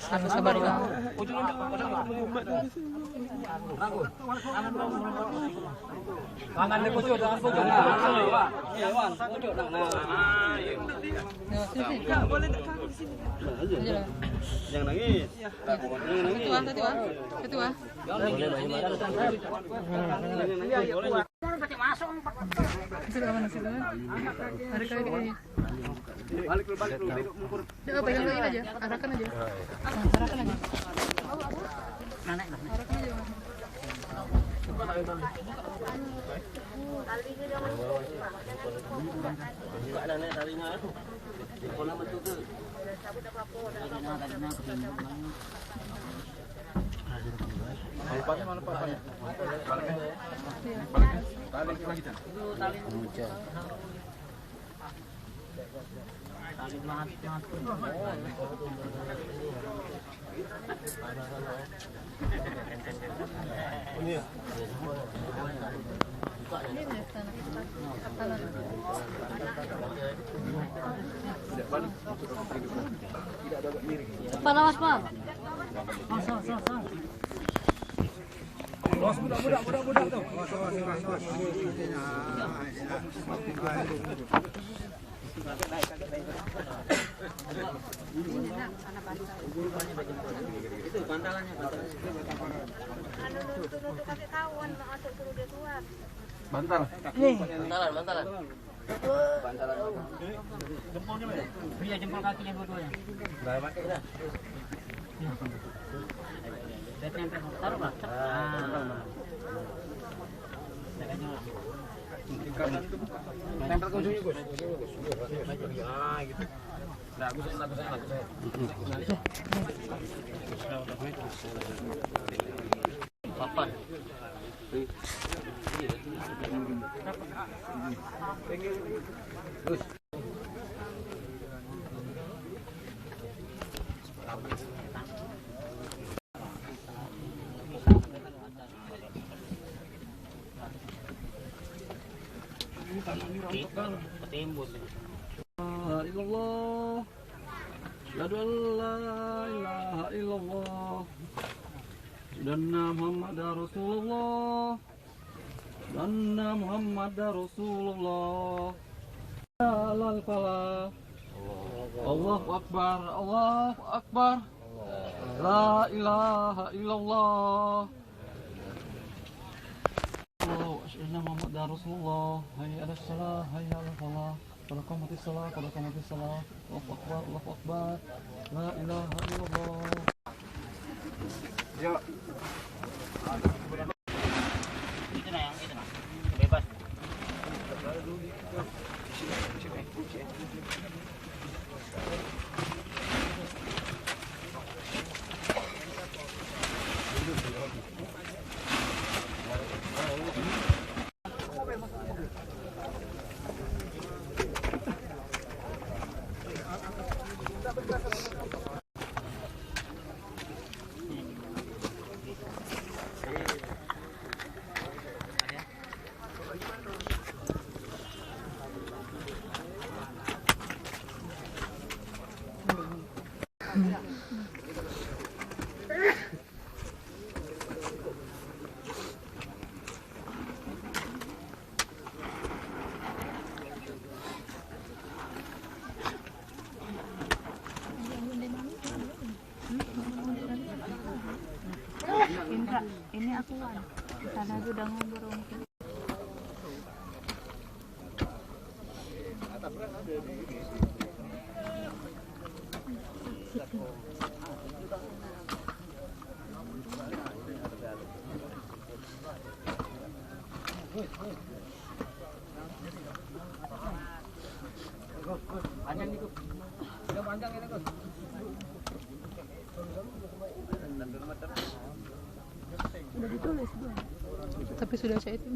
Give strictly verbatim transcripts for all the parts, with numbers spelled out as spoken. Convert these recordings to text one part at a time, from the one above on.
Sabar, sabar, Bang. Tangan di pojok, tangan pojok. Nah, nah, nah. Iya, Wan, pojok, nah, nah. Nah, sini, sini. Enggak boleh dekat di sini. Aja lah. Jangan nangis. Satu, ah, satu, ah. Satu, ah. Boleh, boleh, boleh. Masuk, aman, masuk, aman. Tarik lagi. Balik dulu, balik dulu, duduk mungkur. Udah, pegang dulu aja, arahkan aja. Nah, arahkan aja. Arahkan aja, Mas. Umpannya mana, Pak? Baliknya. Baliknya. Tarik lagi, Chan. Kepala Mas, Bang. Los, budak, budak, budak, budak tu. Itu bantalannya, bantalan. Bantal. Bantalan, bantalan. Iya, jempol kakinya dua-duanya. Biar nempel, taruh, Bang. Ah. Nempel ke ujungnya, Gus. Ujungnya, Gus. Ah, gitu. Nah, Gus, nah, Gus, nah, Gus. Papan. Ketimbun. La ilaha illallah. Asyhadu an la ilaha illallah. Asyhadu anna Muhammadar Rasulullah. Asyhadu anna Muhammadar Rasulullah. Alal falah. Allahu Akbar, Allahu Akbar. La ilaha illallah. Allahu, asyhadu anna Muhammadar Rasulullah. Hayya alas salah, hayya alal falah. Qad qamatis salah, qad qamatis salah. Allahu Akbar, Allahu Akbar. La ilaha illallah. Yuk. Itu nah, yang itu nah. Bebas. Indra, ini aku Wan. Sana sudah ngobrol. Udah ditulis belum? Tapi sudah saya itu.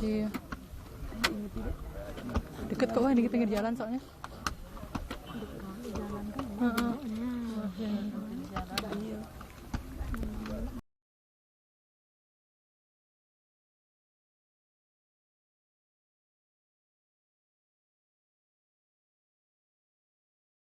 Iya. Deket kok, Wak, di pinggir jalan soalnya. Heeh.